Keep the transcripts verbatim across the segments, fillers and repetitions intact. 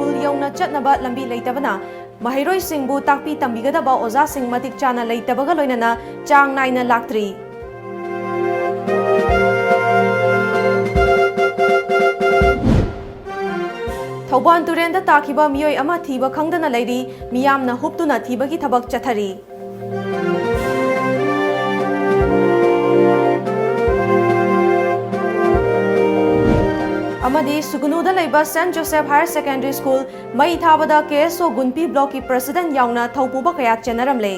School ꯌꯧꯅ ꯆꯠꯅꯕ ꯂꯝꯕꯤ ꯂꯩꯇꯕꯅ ꯃꯍꯩꯔꯣꯏꯁꯤꯡꯕꯨ ꯇꯥꯛꯄꯤ ꯇꯝꯕꯤꯒꯗꯕ ꯑꯣꯖꯥꯁꯤꯡ ꯃꯇꯤꯛ ꯆꯥꯅ ꯂꯩꯇꯕꯒ ꯂꯣꯏꯅꯅ ꯆꯥꯡ ꯅꯥꯏꯅ ꯂꯥꯛꯇ꯭ꯔꯤ꯫ ꯊꯧꯕꯥꯜ ꯇꯨꯔꯦꯟꯗ ꯇꯥꯈꯤꯕ ꯃꯤꯑꯣꯏ ꯑꯃ ꯊꯤꯕ ꯈꯪꯗꯅ ꯂꯩꯔꯤ꯫ ꯃꯤꯌꯥꯝꯅ ꯍꯨꯞꯇꯨꯅ ꯊꯤꯕꯒꯤ ꯊꯕꯛ ꯆꯠꯊꯔꯤ꯫ ꯑꯃꯗꯤ ꯁꯨꯒꯅꯨꯗ ꯂꯩꯕ Saint Joseph Higher Secondary School ꯃꯩ ꯊꯥꯕꯗ K S O ꯒꯨꯟꯄꯤ blockꯀꯤ president ꯌꯥꯎꯅ ꯊꯧꯄꯨꯕ ꯀꯌꯥ ꯆꯦꯟꯅꯔꯝꯂꯦ꯫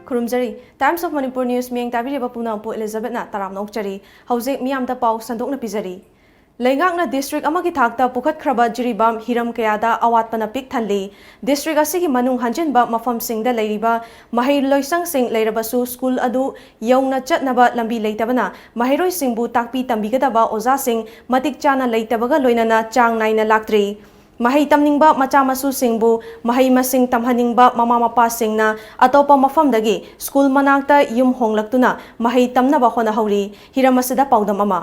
ꯈꯨꯔꯨꯝꯖꯔꯤ꯫ Times of Manipur News ꯃꯤꯠꯌꯦꯡ ꯇꯥꯕꯤꯔꯤꯕ ꯄꯨꯝꯅꯃꯛꯄꯨ Elizabethꯅ ꯇꯔꯥꯝꯅ ꯑꯣꯛꯆꯔꯤ꯫ ꯍꯧꯖꯤꯛ ꯃꯤꯌꯥꯝꯗ ꯄꯥꯎ ꯁꯟꯗꯣꯛꯅ ꯄꯤꯖꯔꯤ꯫ ꯂꯩꯉꯥꯛꯅ district ꯑꯃꯒꯤ ꯊꯥꯛꯇ ꯄꯨꯈꯠꯈ꯭ꯔꯕ ꯖꯤꯔꯤꯕꯥꯝ ꯍꯤꯔꯝ ꯀꯌꯥꯗ ꯑꯋꯥꯠꯄꯅ ꯄꯤꯛ ꯊꯜꯂꯤ꯫ District ꯑꯁꯤꯒꯤ ꯃꯅꯨꯡ ꯍꯟꯖꯤꯟꯕ ꯃꯐꯝꯁꯤꯡꯗ ꯂꯩꯔꯤꯕ ꯃꯍꯩ ꯂꯣꯏꯁꯪꯁꯤꯡ ꯂꯩꯔꯕꯁꯨ ꯁ꯭ꯀꯨꯜ ꯑꯗꯨ ꯌꯧꯅ ꯆꯠꯅꯕ ꯂꯝꯕꯤ ꯂꯩꯇꯕꯅ ꯃꯍꯩꯔꯣꯏꯁꯤꯡꯕꯨ ꯇꯥꯛꯄꯤ ꯇꯝꯕꯤꯒꯗꯕ ꯑꯣꯖꯥꯁꯤꯡ ꯃꯇꯤꯛ ꯆꯥꯅ ꯂꯩꯇꯕꯒ ꯂꯣꯏꯅꯅ ꯆꯥꯡ ꯅꯥꯏꯅ ꯂꯥꯛꯇ꯭ꯔꯤ꯫ ꯃꯍꯩ ꯇꯝꯅꯤꯡꯕ ꯃꯆꯥ ꯃꯁꯨꯁꯤꯡꯕꯨ ꯃꯍꯩ ꯃꯁꯤꯡ ꯇꯝꯍꯟꯅꯤꯡꯕ ꯃꯃꯥ ꯃꯄꯥꯁꯤꯡꯅ ꯑꯇꯣꯞꯄ ꯃꯐꯝꯗꯒꯤ ꯁ꯭ꯀꯨꯜ ꯃꯅꯥꯛꯇ ꯌꯨꯝ ꯍꯣꯡꯂꯛꯇꯨꯅ ꯃꯍꯩ ꯇꯝꯅꯕ ꯍꯣꯠꯅꯍꯧꯔꯤ꯫ ꯍꯤꯔꯝ ꯑꯁꯤꯗ ꯄꯥꯎꯗꯝ ꯑꯃ꯫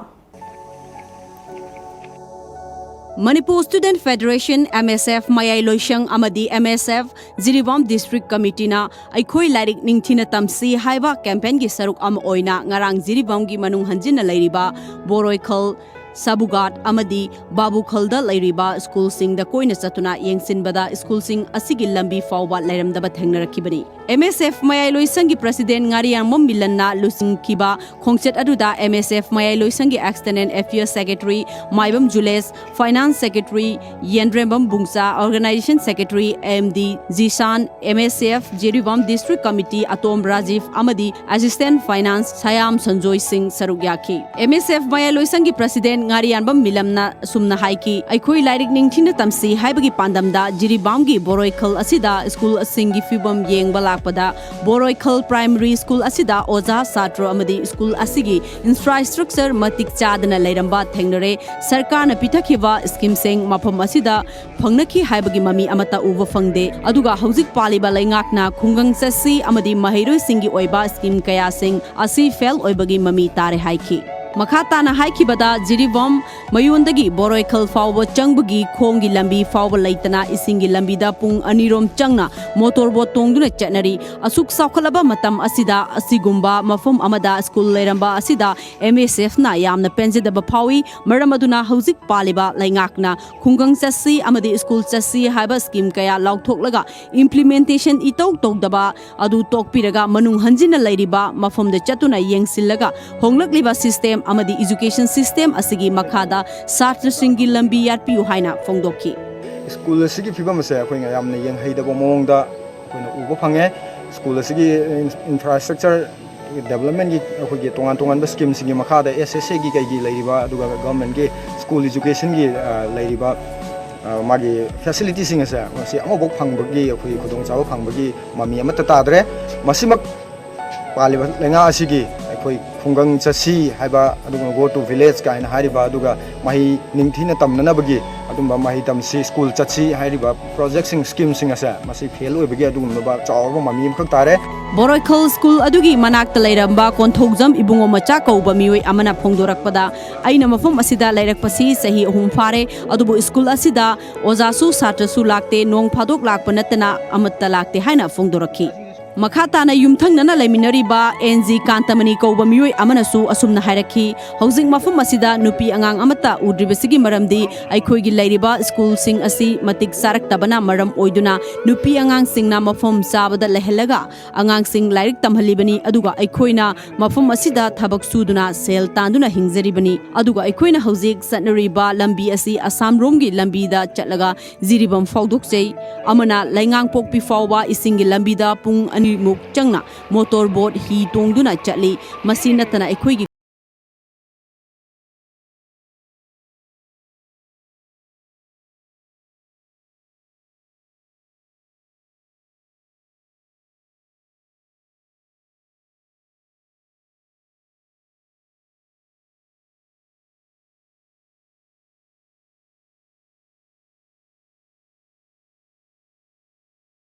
Manipur Student Federation, M S F, ꯃꯌꯥꯏ ꯂꯣꯏꯁꯪ ꯑꯃꯗꯤ M S F Jiribam District Committeeꯅ ꯑꯩꯈꯣꯏ ꯂꯥꯏꯔꯤꯛ ꯅꯤꯡꯊꯤꯅ ꯇꯝꯁꯤ ꯍꯥꯏꯕ campaignꯒꯤ ꯁꯔꯨꯛ ꯑꯃ ꯑꯣꯏꯅ ꯉꯔꯥꯡ ꯖꯤꯔꯤꯕꯥꯝꯒꯤ ꯃꯅꯨꯡ ꯍꯟꯖꯤꯟꯅ ꯂꯩꯔꯤꯕ ꯕꯣꯔꯣꯏꯈꯜ, ꯁꯥꯕꯨꯒꯥꯠ ꯑꯃꯗꯤ ꯕꯥꯕꯨꯈꯜꯗ ꯂꯩꯔꯤꯕ ꯁ꯭ꯀꯨꯜꯁꯤꯡꯗ ꯀꯣꯏꯅ ꯆꯠꯇꯨꯅ ꯌꯦꯡꯁꯤꯟꯕꯗ ꯁ꯭ꯀꯨꯜꯁꯤꯡ ꯑꯁꯤꯒꯤ ꯂꯝꯕꯤ ꯐꯥꯎꯕ ꯂꯩꯔꯝꯗꯕ ꯊꯦꯡꯅꯔꯛꯈꯤꯕꯅꯤ꯫ M S F ꯃꯌꯥꯏ ꯂꯣꯏꯁꯪꯒꯤ president ꯉꯥꯔꯤꯌꯥꯡꯕꯝ ꯃꯤꯂꯟꯅ ꯂꯨꯆꯤꯡꯈꯤꯕ ꯈꯣꯡꯆꯠ ꯑꯗꯨꯗ M S F ꯃꯌꯥꯏ ꯂꯣꯏꯁꯪꯒꯤ External Affairs Secretary ꯃꯥꯏꯕꯝ ꯖꯨꯂꯦꯁ, Finance Secretary ꯌꯦꯟꯗ꯭ꯔꯦꯝꯕꯝ ꯕꯨꯡꯆꯥ, Organization Secretary M D ꯖꯤꯁꯥꯟ, M S F Jiribam District Committee ꯑꯇꯣꯝ ꯔꯥꯖꯤꯐ ꯑꯃꯗꯤ Assistant Finance ꯁꯌꯥꯝ ꯁꯟꯖꯣꯏ ꯁꯤꯡ ꯁꯔꯨꯛ ꯌꯥꯈꯤ꯫ M S F ꯃꯌꯥꯏ ꯂꯣꯏꯁꯪꯒꯤ president ꯉꯥꯔꯤꯌꯥꯟꯕꯝ ꯃꯤꯂꯝꯅ ꯑꯁꯨꯝꯅ ꯍꯥꯏꯈꯤ, ꯑꯩꯈꯣꯏ ꯂꯥꯏꯔꯤꯛ ꯅꯤꯡꯊꯤꯅ ꯇꯝꯁꯤ ꯍꯥꯏꯕꯒꯤ ꯄꯥꯟꯗꯝꯗ ꯖꯤꯔꯤꯕꯥꯝꯒꯤ ꯕꯣꯔꯣꯏꯈꯜ ꯑꯁꯤꯗ ꯁ꯭ꯀꯨꯜꯁꯤꯡꯒꯤ ꯐꯤꯕꯝ ꯌꯦꯡꯕ ꯂꯥꯛꯄ ꯄꯗ ꯕꯣꯔꯣꯏꯈꯜ ꯄ꯭ꯔꯥꯏꯃꯔꯤ ꯁ꯭ꯀꯨꯜ ꯑꯁꯤꯗ ꯑꯣꯖꯥ, ꯁꯥꯇ꯭ꯔ ꯑꯃꯗꯤ ꯁ꯭ꯀꯨꯜ ꯑꯁꯤꯒꯤ ꯏꯟꯐ꯭ꯔꯥꯁ꯭ꯇ꯭ꯔꯛꯆꯔ ꯃꯇꯤꯛ ꯆꯥꯗꯅ ꯂꯩꯔꯝꯕ ꯊꯦꯡꯅꯔꯦ꯫ ꯁꯔꯀꯥꯔꯅ ꯄꯤꯊꯛꯈꯤꯕ ꯁ꯭ꯀꯤꯝꯁꯤꯡ ꯃꯐꯝ ꯑꯁꯤꯗ ꯐꯪꯅꯈꯤ ꯍꯥꯏꯕꯒꯤ ꯃꯃꯤ ꯑꯃꯠꯇ ꯎꯕ ꯐꯪꯗꯦ꯫ ꯑꯗꯨꯒ ꯍꯧꯖꯤꯛ ꯄꯥꯜꯂꯤꯕ ꯂꯩꯉꯥꯛꯅ ꯈꯨꯡꯒꯪ ꯆꯠꯁꯤ ꯑꯃꯗꯤ ꯃꯍꯩꯔꯣꯏꯁꯤꯡꯒꯤ ꯑꯣꯏꯕ ꯁ꯭ꯀꯤꯝ ꯀꯌꯥꯁꯤꯡ ꯑꯁꯤ ꯐꯦꯜ ꯑꯣꯏꯕꯒꯤ ꯃꯃꯤ ꯇꯥꯔꯦ ꯍꯥꯏꯈꯤ꯫ ꯃꯈꯥ ꯇꯥꯅ ꯍꯥꯏꯈꯤꯕꯗ, ꯖꯤꯔꯤꯕꯥꯝ ꯃꯌꯣꯟꯗꯒꯤ ꯕꯣꯔꯣꯏꯈꯜ ꯐꯥꯎꯕ ꯆꯪꯕꯒꯤ ꯈꯣꯡꯒꯤ ꯂꯝꯕꯤ ꯐꯥꯎꯕ ꯂꯩꯇꯅ ꯏꯁꯤꯡꯒꯤ ꯂꯝꯕꯤꯗ ꯄꯨꯡ ꯑꯅꯤꯔꯣꯝ ꯆꯪꯅ ꯃꯣꯇꯣꯔ ꯕꯣꯠ ꯇꯣꯡꯗꯨꯅ ꯆꯠꯅꯔꯤ꯫ ꯑꯁꯨꯛ ꯆꯥꯎꯈꯠꯂꯕ ꯃꯇꯝ ꯑꯁꯤꯗ ꯑꯁꯤꯒꯨꯝꯕ ꯃꯐꯝ ꯑꯃꯗ ꯁ꯭ꯀꯨꯜ ꯂꯩꯔꯝꯕ ꯑꯁꯤꯗ ꯑꯦꯝ ꯑꯦꯁ ꯑꯦꯐꯅ ꯌꯥꯝꯅ ꯄꯦꯟꯖꯗꯕ ꯐꯥꯎꯏ꯫ ꯃꯔꯝ ꯑꯗꯨꯅ ꯍꯧꯖꯤꯛ ꯄꯥꯜꯂꯤꯕ ꯂꯩꯉꯥꯛꯅ ꯈꯨꯡꯒꯪ ꯆꯠꯁꯤ ꯑꯃꯗꯤ ꯁ꯭ꯀꯨꯜ ꯆꯠꯁꯤ ꯍꯥꯏꯕ ꯁ꯭ꯀꯤꯝ ꯀꯌꯥ ꯂꯥꯎꯊꯣꯛꯂꯒ ꯏꯝꯄ꯭ꯂꯤꯃꯦꯟꯇꯦꯁꯟ ꯏꯇꯧ ꯇꯧꯗꯕ ꯑꯗꯨ ꯇꯣꯛꯄꯤꯔꯒ ꯃꯅꯨꯡ ꯍꯟꯖꯤꯟꯅ ꯂꯩꯔꯤꯕ ꯃꯐꯝꯗ ꯆꯠꯇꯨꯅ ꯌꯦꯡꯁꯤꯜꯂꯒ ꯍꯣꯡꯂꯛꯂꯤꯕ ꯁꯤꯁꯇꯦꯝ ꯑꯃꯗꯤ ꯏꯖꯨꯀꯦꯁꯟ ꯁꯤꯁꯇꯦꯝ ꯑꯁꯤꯒꯤ ꯃꯈꯥꯗ ꯁꯥꯇ꯭ꯔꯁꯤꯡꯒꯤ ꯂꯝꯕꯤ ꯌꯥꯠꯄꯤꯌꯨ ꯍꯥꯏꯅ ꯐꯣꯡꯗꯣꯛꯈꯤ꯫ ꯁ꯭ꯀꯨꯜ ꯑꯁꯤꯒꯤ ꯐꯤꯕꯝ ꯑꯁꯦ ꯑꯩꯈꯣꯏꯅ ꯌꯥꯝꯅ ꯌꯦꯡꯍꯩꯗꯕ ꯃꯑꯣꯡꯗ ꯑꯩꯈꯣꯏꯅ ꯎꯕ ꯐꯪꯉꯦ꯫ ꯁ꯭ꯀꯨꯜ ꯑꯁꯤꯒꯤ ꯏꯟꯐ꯭ꯔꯥꯁ꯭ꯇ꯭ꯔꯛꯆꯔ ꯗꯦꯕꯂꯞꯃꯦꯟꯒꯤ ꯑꯩꯈꯣꯏꯒꯤ ꯇꯣꯉꯥꯟ ꯇꯣꯉꯥꯟꯕ ꯁ꯭ꯀꯤꯝꯁꯤꯡꯒꯤ ꯃꯈꯥꯗ ꯑꯦꯁ ꯑꯦꯁ ꯑꯦꯒꯤ ꯀꯩꯒꯤ ꯂꯩꯔꯤꯕ, ꯑꯗꯨꯒ ꯒꯚꯔꯟꯃꯦꯟꯠꯀꯤ ꯁ꯭ꯀꯨꯜ ꯏꯖꯨꯀꯦꯁꯟꯒꯤ, ꯑ, ꯂꯩꯔꯤꯕ, ꯑ, ꯃꯥꯒꯤ ꯐꯦꯁꯤꯂꯤꯇꯤꯁꯤꯡ ꯑꯁꯦ ꯃꯁꯤ ꯑꯃꯐꯥꯎ ꯐꯪꯕꯒꯤ, ꯑꯩꯈꯣꯏꯒꯤ ꯈꯨꯗꯣꯡꯆꯥꯕ ꯐꯪꯕꯒꯤ ꯃꯃꯤ ꯑꯃꯠꯇ ꯇꯥꯗ꯭ꯔꯦ꯫ ꯃꯁꯤꯃꯛ ꯄꯥꯜꯂꯤꯕ ꯂꯩꯉꯥꯛ ꯑꯁꯤꯒꯤ ꯑꯩꯈꯣꯏ ꯈꯨꯡꯒꯪ ꯆꯠꯁꯤ ꯍꯥꯏꯕ, ꯑꯗꯨꯒ Go to Village ꯀꯥꯏꯅ ꯍꯥꯏꯔꯤꯕ, ꯑꯗꯨꯒ ꯃꯍꯩ ꯅꯤꯡꯊꯤꯅ ꯇꯝꯅꯅꯕꯒꯤ ꯑꯗꯨꯝꯕ ꯃꯍꯩ ꯇꯝꯁꯤ, ꯁ꯭ꯀꯨꯜ ꯆꯠꯁꯤ ꯍꯥꯏꯔꯤꯕ ꯄ꯭ꯔꯣꯖꯦꯛꯁꯤꯡ, ꯁ꯭ꯀꯤꯝꯁꯤꯡ ꯑꯁꯦ ꯃꯁꯤ ꯐꯦꯜ ꯑꯣꯏꯕꯒꯤ ꯑꯗꯨꯒꯨꯝꯂꯕ ꯆꯥꯎꯔꯕ ꯃꯃꯤ ꯑꯃꯈꯛ ꯇꯥꯔꯦ꯫ ꯕꯣꯔꯣꯏꯈꯜ ꯁ꯭ꯀꯨꯜ ꯑꯗꯨꯒꯤ ꯃꯅꯥꯛꯇ ꯂꯩꯔꯝꯕ ꯀꯣꯟꯊꯧꯖꯝ ꯏꯕꯨꯡꯉꯣ ꯃꯆꯥ ꯀꯧꯕ ꯃꯤꯑꯣꯏ ꯑꯃꯅ ꯐꯣꯡꯗꯣꯔꯛꯄꯗ, ꯑꯩꯅ ꯃꯐꯝ ꯑꯁꯤꯗ ꯂꯩꯔꯛꯄꯁꯤ ꯆꯍꯤ ꯑꯍꯨꯝ ꯐꯥꯔꯦ, ꯑꯗꯨꯕꯨ ꯁ꯭ꯀꯨꯜ ꯑꯁꯤꯗ ꯑꯣꯖꯥꯁꯨ ꯁꯥꯇ꯭ꯔꯁꯨ ꯂꯥꯛꯇꯦ, ꯅꯣꯡ ꯐꯥꯗꯣꯛ ꯂꯥꯛꯄ ꯅꯠꯇꯅ ꯑꯃꯠꯇ ꯂꯥꯛꯇꯦ ꯍꯥꯏꯅ ꯐꯣꯡꯗꯣꯔꯛꯈꯤ꯫ ꯃꯈꯥ ꯇꯥꯅ ꯌꯨꯝꯊꯪꯅꯅ ꯂꯩꯃꯤꯟꯅꯔꯤꯕ ꯑꯦꯟ ꯖꯤ ꯀꯥꯟꯇꯃꯅꯤ ꯀꯧꯕ ꯃꯤꯑꯣꯏ ꯑꯃꯅꯁꯨ ꯑꯁꯨꯝꯅ ꯍꯥꯏꯔꯛꯈꯤ, ꯍꯧꯖꯤꯛ ꯃꯐꯝ ꯑꯁꯤꯗ ꯅꯨꯄꯤ ꯑꯉꯥꯡ ꯑꯃꯠꯇ ꯎꯗ꯭ꯔꯤꯕꯁꯤꯒꯤ ꯃꯔꯝꯗꯤ ꯑꯩꯈꯣꯏꯒꯤ ꯂꯩꯔꯤꯕ ꯁ꯭ꯀꯨꯜꯁꯤꯡ ꯑꯁꯤ ꯃꯇꯤꯛ ꯆꯥꯔꯛꯇꯕꯅ ꯃꯔꯝ ꯑꯣꯏꯗꯨꯅ ꯅꯨꯄꯤ ꯑꯉꯥꯡꯁꯤꯡꯅ ꯃꯐꯝ ꯆꯥꯕꯗ ꯂꯩꯍꯜꯂꯒ ꯑꯉꯥꯡꯁꯤꯡ ꯂꯥꯏꯔꯤꯛ ꯇꯝꯍꯜꯂꯤꯕꯅꯤ, ꯑꯗꯨꯒ ꯑꯩꯈꯣꯏꯅ ꯃꯐꯝ ꯑꯁꯤꯗ ꯊꯕꯛ ꯁꯨꯗꯨꯅ ꯁꯦꯜ ꯇꯥꯟꯗꯨꯅ ꯍꯤꯡꯖꯔꯤꯕꯅꯤ꯫ ꯑꯗꯨꯒ ꯑꯩꯈꯣꯏꯅ ꯍꯧꯖꯤꯛ ꯆꯠꯅꯔꯤꯕ ꯂꯝꯕꯤ ꯑꯁꯤ ꯑꯁꯥꯝ ꯔꯣꯝꯒꯤ ꯂꯝꯕꯤꯗ ꯆꯠꯂꯒ ꯖꯤꯔꯤꯕꯥꯝ ꯐꯥꯎꯗꯣꯛꯆꯩ꯫ ꯑꯃꯅ ꯂꯩꯉꯥꯡꯄꯣꯛꯄꯤ ꯐꯥꯎꯕ ꯏꯁꯤꯡꯒꯤ ꯂꯝꯕꯤꯗ ꯄꯨꯡ ꯑꯅꯤꯃꯨꯛ ꯆꯪꯅ ꯃꯣꯇꯣꯔ ꯕꯣꯠ ꯍꯤ ꯇꯣꯡꯗꯨꯅ ꯆꯠꯂꯤ꯫ ꯃꯁꯤ ꯅꯠꯇꯅ ꯑꯩꯈꯣꯏꯒꯤ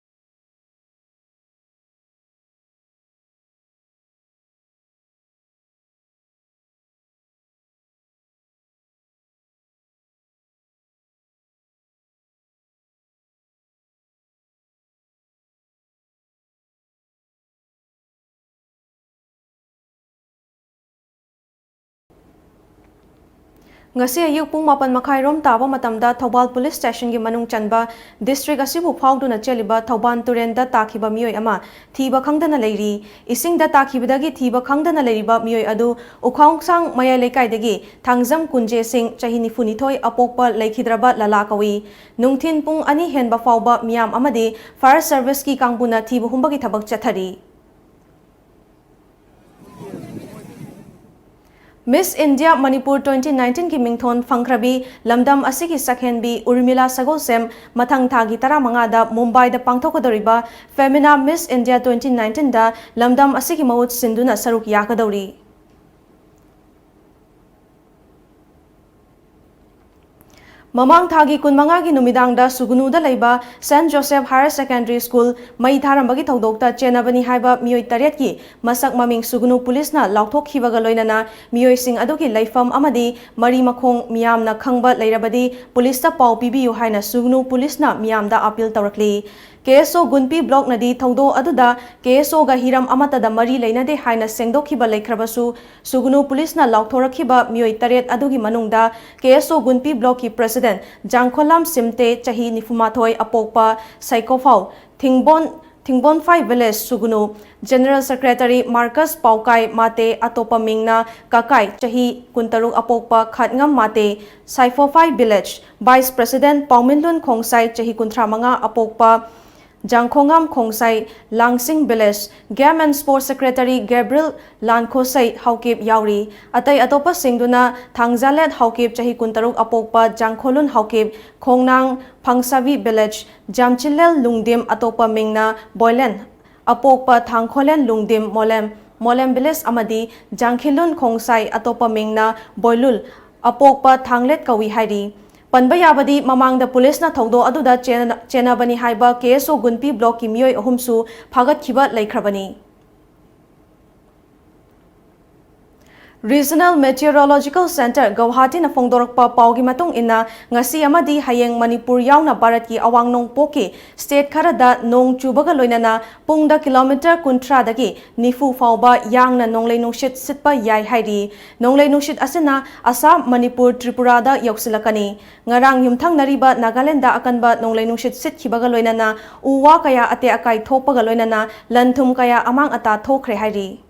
ꯉꯁꯤ ꯑꯌꯨꯛ ꯄꯨꯡ ꯃꯥꯄꯟ ꯃꯈꯥꯏ ꯔꯣꯝ ꯇꯥꯕ ꯃꯇꯝꯗ ꯊꯧꯕꯥꯜ ꯄꯨꯂꯤꯁ ꯁ꯭ꯇꯦꯁꯟꯒꯤ ꯃꯅꯨꯡ ꯆꯟꯕ ꯗꯤꯁꯇ꯭ꯔꯤꯛ ꯑꯁꯤꯕꯨ ꯐꯥꯎꯗꯨꯅ ꯆꯦꯜꯂꯤꯕ ꯊꯧꯕꯥꯜ ꯇꯨꯔꯦꯟꯗ ꯇꯥꯈꯤꯕ ꯃꯤꯑꯣꯏ ꯑꯃ ꯊꯤꯕ ꯈꯪꯗꯅ ꯂꯩꯔꯤ꯫ ꯏꯁꯤꯡꯗ ꯇꯥꯈꯤꯕꯗꯒꯤ ꯊꯤꯕ ꯈꯪꯗꯅ ꯂꯩꯔꯤꯕ ꯃꯤꯑꯣꯏ ꯑꯗꯨ ꯎꯈꯥꯎꯁꯥꯡ ꯃꯌꯥꯏ ꯂꯩꯀꯥꯏꯗꯒꯤ ꯊꯥꯡꯖꯝ ꯀꯨꯟꯖꯦ ꯁꯤꯡ, ꯆꯍꯤ ꯅꯤꯐꯨꯅꯤꯊꯣꯏ, ꯑꯄꯣꯛꯄ ꯂꯩꯈꯤꯗ꯭ꯔꯕ ꯂꯂꯥ ꯀꯧꯏ꯫ ꯅꯨꯡꯊꯤꯟ ꯄꯨꯡ ꯑꯅꯤ ꯍꯦꯟꯕ ꯐꯥꯎꯕ ꯃꯤꯌꯥꯝ ꯑꯃꯗꯤ ꯐꯥꯌꯔ ꯁꯔꯚꯤꯁꯀꯤ ꯀꯥꯡꯕꯨꯅ ꯊꯤꯕ ꯍꯨꯝꯕꯒꯤ ꯊꯕꯛ ꯆꯠꯊꯔꯤ꯫ ꯃꯤꯁ ꯏꯟꯗꯤꯌꯥ ꯃꯅꯤꯄꯨꯔ twenty nineteenꯒꯤ ꯃꯤꯡꯊꯣꯟ ꯐꯪꯈ꯭ꯔꯕꯤ ꯂꯝꯗꯝ ꯑꯁꯤꯒꯤ ꯁꯛꯍꯦꯟꯕꯤ ꯎꯔꯃꯤꯂꯥ ꯁꯒꯣꯜꯁꯦꯝ ꯃꯊꯪ ꯊꯥꯒꯤ ꯇꯔꯥꯃꯉꯥꯗ ꯃꯨꯝꯕꯥꯏꯗ ꯄꯥꯡꯊꯣꯛꯀꯗꯧꯔꯤꯕ Femina Miss India twenty nineteenꯗ ꯂꯝꯗꯝ ꯑꯁꯤꯒꯤ ꯃꯍꯨꯠ ꯁꯤꯟꯗꯨꯅ ꯁꯔꯨꯛ ꯌꯥꯒꯗꯧꯔꯤ꯫ ꯃꯃꯥꯡ ꯊꯥꯒꯤ ꯀꯨꯟꯃꯉꯥꯒꯤ ꯅꯨꯃꯤꯗꯥꯡꯗ ꯁꯨꯒꯨꯅꯨꯗ ꯂꯩꯕ Saint Joseph Higher Secondary School ꯃꯩ ꯊꯥꯔꯝꯕꯒꯤ ꯊꯧꯗꯣꯛꯇ ꯆꯦꯟꯅꯕꯅꯤ ꯍꯥꯏꯕ ꯃꯤꯑꯣꯏ ꯇꯔꯦꯠꯀꯤ ꯃꯁꯛ ꯃꯃꯤꯡ ꯁꯨꯒꯨꯅꯨ ꯄꯨꯂꯤꯁꯅ ꯂꯥꯎꯊꯣꯛꯈꯤꯕꯒ ꯂꯣꯏꯅꯅ ꯃꯤꯑꯣꯏꯁꯤꯡ ꯑꯗꯨꯒꯤ ꯂꯩꯐꯝ ꯑꯃꯗꯤ ꯃꯔꯤ ꯃꯈꯣꯡ ꯃꯤꯌꯥꯝꯅ ꯈꯪꯕ ꯂꯩꯔꯕꯗꯤ ꯄꯨꯂꯤꯁꯇ ꯄꯥꯎ ꯄꯤꯕꯤꯌꯨ ꯍꯥꯏꯅ ꯁꯨꯒꯨꯅꯨ ꯄꯨꯂꯤꯁꯅ ꯃꯤꯌꯥꯝꯗ ꯑꯥꯄꯤꯜ ꯇꯧꯔꯛꯂꯤ꯫ ꯀꯦ ꯑꯦꯁ ꯑꯣ ꯒꯨꯟꯄꯤ ꯕ꯭ꯂꯣꯛꯅꯗꯤ ꯊꯧꯗꯣꯛ ꯑꯗꯨꯗ ꯀꯦ ꯑꯦꯁ ꯑꯣꯒ ꯍꯤꯔꯝ ꯑꯃꯠꯇꯗ ꯃꯔꯤ ꯂꯩꯅꯗꯦ ꯍꯥꯏꯅ ꯁꯦꯡꯗꯣꯛꯈꯤꯕ ꯂꯩꯈ꯭ꯔꯕꯁꯨ, ꯁꯨꯒꯨꯅꯨ ꯄꯨꯂꯤꯁꯅ ꯂꯥꯎꯊꯣꯔꯛꯈꯤꯕ ꯃꯤꯑꯣꯏ ꯇꯔꯦꯠ ꯑꯗꯨꯒꯤ ꯃꯅꯨꯡꯗ ꯀꯦ ꯑꯦꯁ ꯑꯣ ꯒꯨꯟꯄꯤ ꯕ꯭ꯂꯣꯛꯀꯤ ꯄ꯭ꯔꯦꯁꯤꯗꯦꯟꯠ ꯖꯥꯡꯈꯣꯂꯥꯝ ꯁꯤꯝꯇꯦ, ꯆꯍꯤ ꯅꯤꯐꯨꯃꯥꯊꯣꯏ, ꯑꯄꯣꯛꯄ Saikophao, Thingbon, Thingbonphai village Sugnu, general secretary Marcus Paokai Mate, ꯑꯇꯣꯞꯄ ꯃꯤꯡꯅ ꯀꯀꯥꯏ, ꯆꯍꯤ ꯀꯨꯟꯇꯔꯨꯛ, ꯑꯄꯣꯛꯄ Khatngam Mate, Saiphophai village, vice president Paominlun Khongsai, ꯆꯍꯤ ꯀꯨꯟꯊ꯭ꯔꯥ ꯃꯉꯥ, ꯑꯄꯣꯛꯄ Jangkhongam Khongsai, Langsing village, game and sports secretary Gabriel Lankhosei Haokip ꯌꯥꯎꯔꯤ꯫ ꯑꯇꯩ ꯑꯇꯣꯞꯄꯁꯤꯡꯗꯨꯅ ꯊꯥꯡꯖꯥꯂꯦꯠ ꯍꯥꯎꯀꯤꯞ, ꯆꯍꯤ ꯀꯨꯟꯇꯔꯨꯛ, ꯑꯄꯣꯛꯄ ꯖꯥꯡꯈꯣꯂꯨꯟ ꯍꯥꯎꯀꯤꯞ, ꯈꯣꯡꯅꯥꯡ ꯐꯪꯁꯥꯕꯤ ꯚꯤꯂꯦꯖ, ꯖꯥꯝꯆꯤꯂꯦꯜ ꯂꯨꯡꯗꯤꯝ, ꯑꯇꯣꯞꯄ ꯃꯤꯡꯅ ꯕꯣꯏꯂꯦꯟ, ꯑꯄꯣꯛꯄ ꯊꯥꯡꯈꯣꯂꯦꯟ ꯂꯨꯡꯗꯤꯝ, ꯃꯣꯂꯦꯝ, ꯃꯣꯂꯦꯝ ꯚꯤꯂꯦꯖ ꯑꯃꯗꯤ ꯖꯥꯡꯈꯤꯂꯨꯟ ꯈꯣꯡꯁꯥꯏ, ꯑꯇꯣꯞꯄ ꯃꯤꯡꯅ ꯕꯣꯏꯂꯨꯜ, ꯑꯄꯣꯛꯄ ꯊꯥꯡꯂꯦꯠ ꯀꯧꯏ ꯍꯥꯏꯔꯤ꯫ ꯄꯟꯕ ꯌꯥꯕꯗꯤ, ꯃꯃꯥꯡꯗ ꯄꯨꯂꯤꯁꯅ ꯊꯧꯗꯣꯛ ꯑꯗꯨꯗ ꯆꯦꯟ-, ꯆꯦꯟꯅꯕꯅꯤ ꯍꯥꯏꯕ ꯀꯦ ꯑꯦꯁ ꯑꯣ ꯒꯨꯟꯄꯤ ꯕ꯭ꯂꯣꯛꯀꯤ ꯃꯤꯑꯣꯏ ꯑꯍꯨꯝꯁꯨ ꯐꯥꯒꯠꯈꯤꯕ ꯂꯩꯈ꯭ꯔꯕꯅꯤ꯫ Regional Meteorological Centre ꯒꯧꯍꯥꯇꯤꯅ ꯐꯣꯡꯗꯣꯔꯛꯄ ꯄꯥꯎꯒꯤ ꯃꯇꯨꯡ ꯏꯟꯅ, ꯉꯁꯤ ꯑꯃꯗꯤ ꯍꯌꯦꯡ ꯃꯅꯤꯄꯨꯔ ꯌꯥꯎꯅ ꯚꯥꯔꯠꯀꯤ ꯑꯋꯥꯡ ꯅꯣꯡꯄꯣꯛꯀꯤ state ꯈꯔꯗ ꯅꯣꯡ ꯆꯨꯕꯒ ꯂꯣꯏꯅꯅ ꯄꯨꯡꯗ kilometre ꯀꯨꯟꯊ꯭ꯔꯥꯗꯒꯤ ꯅꯤꯐꯨ ꯐꯥꯎꯕ ꯌꯥꯡꯅ ꯅꯣꯡꯂꯩ ꯅꯨꯡꯁꯤꯠ ꯁꯤꯠꯄ ꯌꯥꯏ ꯍꯥꯏꯔꯤ꯫ ꯅꯣꯡꯂꯩ ꯅꯨꯡꯁꯤꯠ ꯑꯁꯤꯅ ꯑꯁꯥꯝ, ꯃꯅꯤꯄꯨꯔ, ꯇ꯭ꯔꯤꯄꯨꯔꯥꯗ ꯌꯧꯁꯤꯜꯂꯛꯀꯅꯤ꯫ ꯉꯔꯥꯡ ꯌꯨꯝꯊꯪꯅꯔꯤꯕ ꯅꯥꯒꯥꯂꯦꯟꯗ ꯑꯀꯟꯕ ꯅꯣꯡꯂꯩ ꯅꯨꯡꯁꯤꯠ ꯁꯤꯠꯈꯤꯕꯒ ꯂꯣꯏꯅꯅ ꯎ ꯋꯥ ꯀꯌꯥ ꯑꯇꯦꯛ ꯑꯀꯥꯏ ꯊꯣꯛꯄꯒ ꯂꯣꯏꯅꯅ ꯂꯟ ꯊꯨꯝ ꯀꯌꯥ ꯑꯃꯥꯡ ꯑꯇꯥ ꯊꯣꯛꯈ꯭ꯔꯦ ꯍꯥꯏꯔꯤ꯫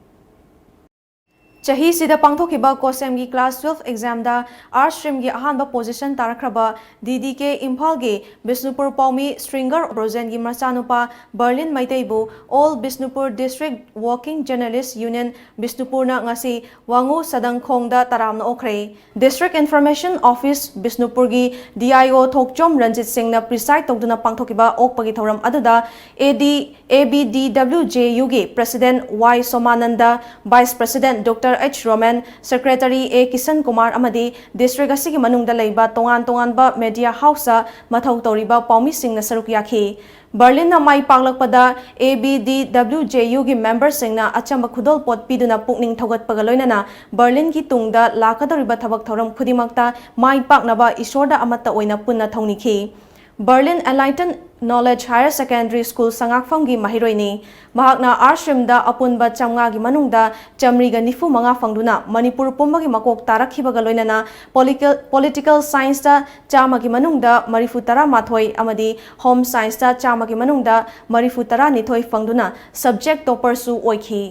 ꯆꯍꯤꯁꯤꯗ ꯄꯥꯡꯊꯣꯛꯈꯤꯕ COHSEMꯒꯤ class twelve examꯗ arts streamꯒꯤ ꯑꯍꯥꯟꯕ position ꯇꯥꯔꯛꯈ꯭ꯔꯕ DDK ꯏꯝꯐꯥꯜꯒꯤ ꯕꯤꯁꯅꯨꯄꯨꯔ ꯄꯥꯎꯃꯤ ꯁ꯭ꯔꯤꯡꯒꯔ ꯕ꯭ꯔꯣꯖꯦꯟꯒꯤ ꯃꯆꯥꯅꯨꯄꯥ ꯕꯔꯂꯤꯟ ꯃꯩꯇꯩꯕꯨ All Bishnupur District Working Journalist Union ꯕꯤꯁꯅꯨꯄꯨꯔꯅ ꯉꯁꯤ ꯋꯥꯉꯨ ꯁꯗꯪꯈꯣꯡꯗ ꯇꯔꯥꯝꯅ ꯑꯣꯛꯈ꯭ꯔꯦ꯫ District Information Office ꯕꯤꯁꯅꯨꯄꯨꯔꯒꯤ DIO ꯊꯣꯛꯆꯣꯝ ꯔꯟꯖꯤꯠ ꯁꯤꯡꯅ preside ꯇꯧꯗꯨꯅ ꯄꯥꯡꯊꯣꯛꯈꯤꯕ ꯑꯣꯛꯄꯒꯤ ꯊꯧꯔꯝ ꯑꯗꯨꯗ AD, ABDWJUꯒꯤ President Y Somananda, Vice President Doctor H Romen, Secretary A Kishan Kumar ꯑꯃꯗꯤ district ꯑꯁꯤꯒꯤ ꯃꯅꯨꯡꯗ ꯂꯩꯕ ꯇꯣꯉꯥꯟ ꯇꯣꯉꯥꯟꯕ media houseꯇ ꯃꯊꯧ ꯇꯧꯔꯤꯕ ꯄꯥꯎꯃꯤꯁꯤꯡꯅ ꯁꯔꯨꯛ ꯌꯥꯈꯤ꯫ ꯕꯔꯂꯤꯟꯅ ꯃꯥꯏ ꯄꯥꯛꯂꯛꯄꯗ ABDWJUꯒꯤ memberꯁꯤꯡꯅ ꯑꯆꯝꯕ ꯈꯨꯗꯣꯜꯄꯣꯠ ꯄꯤꯗꯨꯅ ꯄꯨꯛꯅꯤꯡ ꯊꯧꯒꯠꯄꯒ ꯂꯣꯏꯅꯅ ꯕꯔꯂꯤꯟꯒꯤ ꯇꯨꯡꯗ ꯂꯥꯛꯀꯗꯧꯔꯤꯕ ꯊꯕꯛ ꯊꯧꯔꯝ ꯈꯨꯗꯤꯡꯃꯛꯇ ꯃꯥꯏ ꯄꯥꯛꯅꯕ ꯏꯁꯣꯔꯗ ꯑꯃꯠꯇ ꯑꯣꯏꯅ ꯄꯨꯟꯅ ꯊꯧꯅꯤꯈꯤ꯫ Barlin Enlighten Knowledge Higher Secondary School ꯁꯉꯥꯛꯐꯝꯒꯤ ꯃꯍꯩꯔꯣꯏꯅꯤ꯫ ꯃꯍꯥꯛꯅ arts streamꯗ ꯑꯄꯨꯟꯕ ꯆꯥꯝꯃꯉꯥꯒꯤ ꯃꯅꯨꯡꯗ ꯆꯥꯃꯔꯤꯒ ꯅꯤꯐꯨ ꯃꯉꯥ ꯐꯪꯗꯨꯅ ꯃꯅꯤꯄꯨꯔ ꯄꯨꯝꯕꯒꯤ ꯃꯀꯣꯛ ꯇꯥꯔꯛꯈꯤꯕꯒ ꯂꯣꯏꯅꯅ political, political scienceꯇ ꯆꯥꯝꯃꯒꯤ ꯃꯅꯨꯡꯗ ꯃꯔꯤꯐꯨ ꯇꯔꯥ ꯃꯥꯊꯣꯏ ꯑꯃꯗꯤ home scienceꯇ ꯆꯥꯝꯃꯒꯤ ꯃꯅꯨꯡꯗ ꯃꯔꯤꯐꯨ ꯇꯔꯥ ꯅꯤꯊꯣꯏ ꯐꯪꯗꯨꯅ subject topperꯁꯨ ꯑꯣꯏꯈꯤ꯫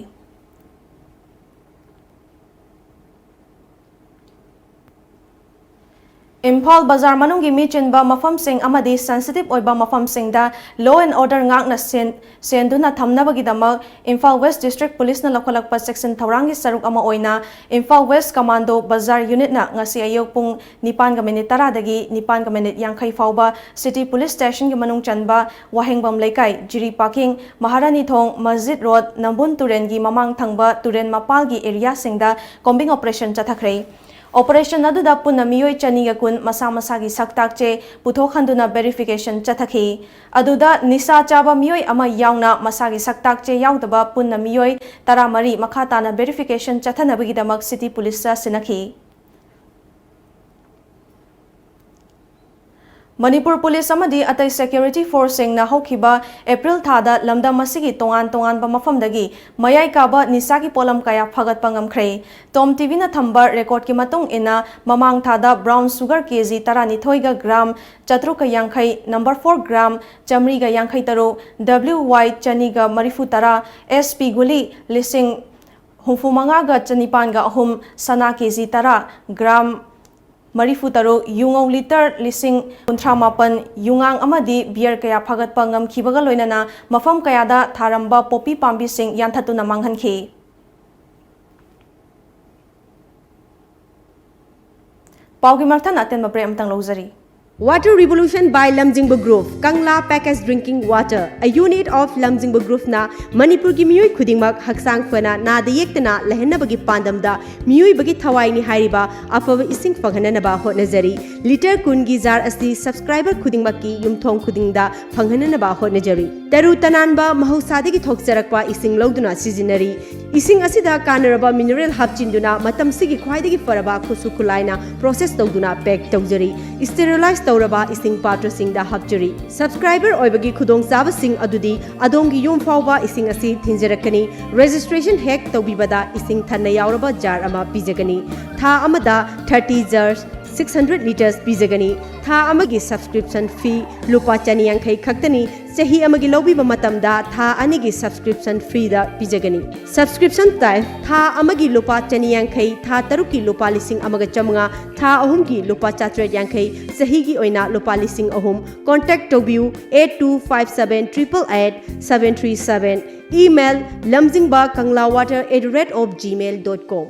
ꯏꯝꯐꯥꯜ ꯕꯖꯥꯔ ꯃꯅꯨꯡꯒꯤ ꯃꯤ ꯆꯤꯟꯕ ꯃꯐꯝꯁꯤꯡ ꯑꯃꯗꯤ sensitive ꯑꯣꯏꯕ ꯃꯐꯝꯁꯤꯡꯗ law and order ꯉꯥꯛꯅ ꯁꯦꯟ-, ꯁꯦꯟꯗꯨꯅ ꯊꯝꯅꯕꯒꯤꯗꯃꯛ ꯏꯝꯐꯥꯜ West District Policeꯅ ꯂꯧꯈꯠꯂꯛꯄ ꯆꯦꯛꯁꯤꯟ ꯊꯧꯔꯥꯡꯒꯤ ꯁꯔꯨꯛ ꯑꯃ ꯑꯣꯏꯅ ꯏꯝꯐꯥꯜ West Commando ꯕꯖꯥꯔ unitꯅ ꯉꯁꯤ ꯑꯌꯨꯛ ꯄꯨꯡ ꯅꯤꯄꯥꯟꯒ minute ꯇꯔꯥꯗꯒꯤ ꯅꯤꯄꯥꯟꯒ minute ꯌꯥꯡꯈꯩ ꯐꯥꯎꯕ City Police Stationꯒꯤ ꯃꯅꯨꯡ ꯆꯟꯕ ꯋꯥꯍꯦꯡꯕꯝ ꯂꯩꯀꯥꯏ, ꯖꯤꯔꯤ ꯄꯥꯀꯤꯡ, ꯃꯍꯥꯔꯥꯅꯤ ꯊꯣꯡ, ꯃꯁꯖꯤꯗ ꯔꯣꯗ, ꯅꯝꯕꯨꯜ ꯇꯨꯔꯦꯜꯒꯤ ꯃꯃꯥꯡ ꯊꯪꯕ ꯇꯨꯔꯦꯜ ꯃꯄꯥꯜꯒꯤ areaꯁꯤꯡꯗ combing operation ꯆꯠꯊꯈ꯭ꯔꯦ꯫ ꯑꯣꯄꯔꯦꯁꯟ ꯑꯗꯨꯗ ꯄꯨꯟꯅ ꯃꯤꯑꯣꯏ ꯆꯅꯤꯒ ꯀꯨꯟ ꯃꯁꯥ ꯃꯁꯥꯒꯤ ꯁꯛꯇꯥꯛ ꯆꯦ ꯄꯨꯊꯣꯛꯍꯟꯗꯨꯅ ꯚꯦꯔꯤꯐꯤꯀꯦꯁꯟ ꯆꯠꯊꯈꯤ꯫ ꯑꯗꯨꯗ ꯅꯤꯁꯥ ꯆꯥꯕ ꯃꯤꯑꯣꯏ ꯑꯃ ꯌꯥꯎꯅ ꯃꯁꯥꯒꯤ ꯁꯛꯇꯥꯛ ꯆꯦ ꯌꯥꯎꯗꯕ ꯄꯨꯟꯅ ꯃꯤꯑꯣꯏ ꯇꯔꯥꯃꯔꯤ ꯃꯈꯥ ꯇꯥꯅ ꯚꯦꯔꯤꯐꯤꯀꯦꯁꯟ ꯆꯠꯊꯅꯕꯒꯤꯗꯃꯛ ꯁꯤꯇꯤ ꯄꯨꯂꯤꯁꯇ ꯁꯤꯟꯅꯈꯤ꯫ ꯃꯅꯤꯄꯨꯔ ꯄꯨꯂꯤꯁ ꯑꯃꯗꯤ ꯑꯇꯩ ꯁꯦꯀ꯭ꯌꯨꯔꯤꯇꯤ ꯐꯣꯔꯁꯁꯤꯡꯅ ꯍꯧꯈꯤꯕ ꯑꯦꯄ꯭ꯔꯤꯜ ꯊꯥꯗ ꯂꯝꯗꯝ ꯑꯁꯤꯒꯤ ꯇꯣꯉꯥꯟ ꯇꯣꯉꯥꯟꯕ ꯃꯐꯝꯗꯒꯤ ꯃꯌꯥꯏ ꯀꯥꯕ ꯅꯤꯁꯥꯒꯤ ꯄꯣꯠꯂꯝ ꯀꯌꯥ ꯐꯥꯒꯠꯄ ꯉꯝꯈ꯭ꯔꯦ꯫ ꯇꯣꯝ ꯇꯤꯚꯤꯅ ꯊꯝꯕ ꯔꯦꯀꯣꯔꯗꯀꯤ ꯃꯇꯨꯡ ꯏꯟꯅ, ꯃꯃꯥꯡ ꯊꯥꯗ ꯕ꯭ꯔꯥꯎꯟ ꯁꯨꯒꯔ ꯀꯦꯖꯤ ꯇꯔꯥꯅꯤꯊꯣꯏꯒ ꯒ꯭ꯔꯥꯝ ꯆꯥꯇ꯭ꯔꯨꯛꯀ ꯌꯥꯡꯈꯩ, ꯅꯝꯕꯔ ꯐꯣꯔ ꯒ꯭ꯔꯥꯝ ꯆꯥꯃꯔꯤꯒ ꯌꯥꯡꯈꯩ ꯇꯔꯨꯛ, ꯗꯕ꯭ꯂꯤꯎ ꯋꯥꯏ ꯆꯅꯤꯒ ꯃꯔꯤꯐꯨ ꯇꯔꯥ, ꯑꯦꯁ ꯄꯤ ꯒꯨꯂꯤ ꯂꯤꯁꯤꯡ ꯍꯨꯝꯐꯨ ꯃꯉꯥꯒ ꯆꯅꯤꯄꯥꯟꯒ ꯑꯍꯨꯝ, ꯁꯅꯥ ꯀꯦꯖꯤ ꯇꯔꯥ, ꯒ꯭ꯔꯥꯝ ꯃꯔꯤꯐꯨ ꯇꯔꯨꯛ, ꯌꯨꯉꯧ ꯂꯤꯇꯔ ꯂꯤꯁꯤꯡ ꯀꯨꯟꯊ꯭ꯔꯥ ꯃꯥꯄꯟ, ꯌꯨꯉꯥꯡ ꯑꯃꯗꯤ ꯕꯤꯌꯔ ꯀꯌꯥ ꯐꯥꯒꯠꯄ ꯉꯝꯈꯤꯕꯒ ꯂꯣꯏꯅꯅ ꯃꯐꯝ ꯀꯌꯥꯗ ꯊꯥꯔꯝꯕ ꯄꯣꯄꯤ ꯄꯥꯝꯕꯤꯁꯤꯡ ꯌꯥꯟꯊꯠꯇꯨꯅ ꯃꯥꯡꯍꯟꯈꯤ꯫ ꯄꯥꯎꯒꯤ ꯃꯊꯪ ꯑꯇꯦꯟꯕ ꯕ꯭ꯔꯦꯛ ꯑꯃꯇꯪ ꯂꯧꯖꯔꯤ꯫ Water Revolution by Lamjingba Group, Kangla Packaged Drinking Water, a unit of Lamjingba Groupꯅ ꯃꯅꯤꯄꯨꯔꯒꯤ ꯃꯤꯑꯣꯏ ꯈꯨꯗꯤꯡꯃꯛ ꯍꯛꯆꯥꯡ ꯐꯅ ꯅꯥꯗ ꯌꯦꯛꯇꯅ ꯂꯩꯍꯟꯅꯕꯒꯤ ꯄꯥꯟꯗꯝꯗ ꯃꯤꯑꯣꯏꯕꯒꯤ ꯊꯋꯥꯏꯅꯤ ꯍꯥꯏꯔꯤꯕ ꯑꯐꯕ ꯏꯁꯤꯡ ꯐꯪꯍꯟꯅꯅꯕ ꯍꯣꯠꯅꯖꯔꯤ꯫ ꯂꯤꯇꯔ ꯀꯨꯟꯒꯤ ꯖꯥꯔ ꯑꯁꯤ ꯁꯕꯁꯀ꯭ꯔꯥꯏꯕꯔ ꯈꯨꯗꯤꯡꯃꯛꯀꯤ ꯌꯨꯝꯊꯣꯡ ꯈꯨꯗꯤꯡꯗ ꯐꯪꯍꯟꯅꯅꯕ ꯍꯣꯠꯅꯖꯔꯤ꯫ ꯇꯔꯨ ꯇꯅꯥꯟꯕ ꯃꯍꯧꯁꯥꯗꯒꯤ ꯊꯣꯛꯆꯔꯛꯄ ꯏꯁꯤꯡ ꯂꯧꯗꯨꯅ ꯁꯤꯖꯤꯟꯅꯔꯤ꯫ ꯏꯁꯤꯡ ꯑꯁꯤꯗ ꯀꯥꯟꯅꯔꯕ ꯃꯤꯅꯔꯦꯜ ꯍꯥꯞꯆꯤꯟꯗꯨꯅ ꯃꯇꯝꯁꯤꯒꯤ ꯈ꯭ꯋꯥꯏꯗꯒꯤ ꯐꯔꯕ ꯈꯨꯠꯁꯨ ꯈꯨꯠꯂꯥꯏꯅ ꯄ꯭ꯔꯣꯁꯦꯁ ꯇꯧꯗꯨꯅ ꯄꯦꯛ ꯇꯧꯖꯔꯤ꯫ ꯁ꯭ꯇꯦꯔꯤꯂꯥꯏꯖ ꯇꯧꯔꯕ ꯏꯁꯤꯡ ꯄꯥꯇ꯭ꯔꯁꯤꯡꯗ ꯍꯥꯞꯆꯔꯤ꯫ ꯁꯕꯁꯀ꯭ꯔꯥꯏꯕꯔ ꯑꯣꯏꯕꯒꯤ ꯈꯨꯗꯣꯡꯆꯥꯕꯁꯤꯡ ꯑꯗꯨꯗꯤ ꯑꯗꯣꯝꯒꯤ ꯌꯨꯝ ꯐꯥꯎꯕ ꯏꯁꯤꯡ ꯑꯁꯤ ꯊꯤꯟꯖꯔꯛꯀꯅꯤ꯫ ꯔꯦꯖꯤꯁꯇ꯭ꯔꯦꯁꯟ ꯍꯦꯛ ꯇꯧꯕꯤꯕꯗ ꯏꯁꯤꯡ ꯊꯟꯅ ꯌꯥꯎꯔꯕ ꯖꯥꯔ ꯑꯃ ꯄꯤꯖꯒꯅꯤ꯫ ꯊꯥ ꯑꯃꯗ thirty jar six hundred litres ꯄꯤꯖꯒꯅꯤ꯫ ꯊꯥ ꯑꯃꯒꯤ ꯁꯕꯁꯀ꯭ꯔꯤꯞꯁꯟ ꯐꯤ ꯂꯨꯄꯥ ꯆꯅꯤ ꯌꯥꯡꯈꯩ ꯈꯛꯇꯅꯤ꯫ ꯆꯍꯤ ꯑꯃꯒꯤ ꯂꯧꯕꯤꯕ ꯃꯇꯝꯗ ꯊꯥ ꯑꯅꯤꯒꯤ ꯁꯕꯁꯀ꯭ꯔꯤꯞꯁꯟ ꯐ꯭ꯔꯤꯗ ꯄꯤꯖꯒꯅꯤ꯫ ꯁꯕꯁꯀ꯭ꯔꯤꯞꯁꯟ ꯇꯥꯏꯞ: ꯊꯥ ꯑꯃꯒꯤ ꯂꯨꯄꯥ ꯆꯅꯤ ꯌꯥꯡꯈꯩ, ꯊꯥ ꯇꯔꯨꯛꯀꯤ ꯂꯨꯄꯥ ꯂꯤꯁꯤꯡ ꯑꯃꯒ ꯆꯥꯃꯉꯥ, ꯊꯥ ꯑꯍꯨꯝꯒꯤ ꯂꯨꯄꯥ ꯆꯥꯇ꯭ꯔꯦꯠ ꯌꯥꯡꯈꯩ, ꯆꯍꯤꯒꯤ ꯑꯣꯏꯅ ꯂꯨꯄꯥ ꯂꯤꯁꯤꯡ ꯑꯍꯨꯝ꯫ Contact ꯇꯧꯕꯤꯌꯨ eight two five seven triple eight seven three seven, email lamjingba kangla water at the rate of gmail dot com꯫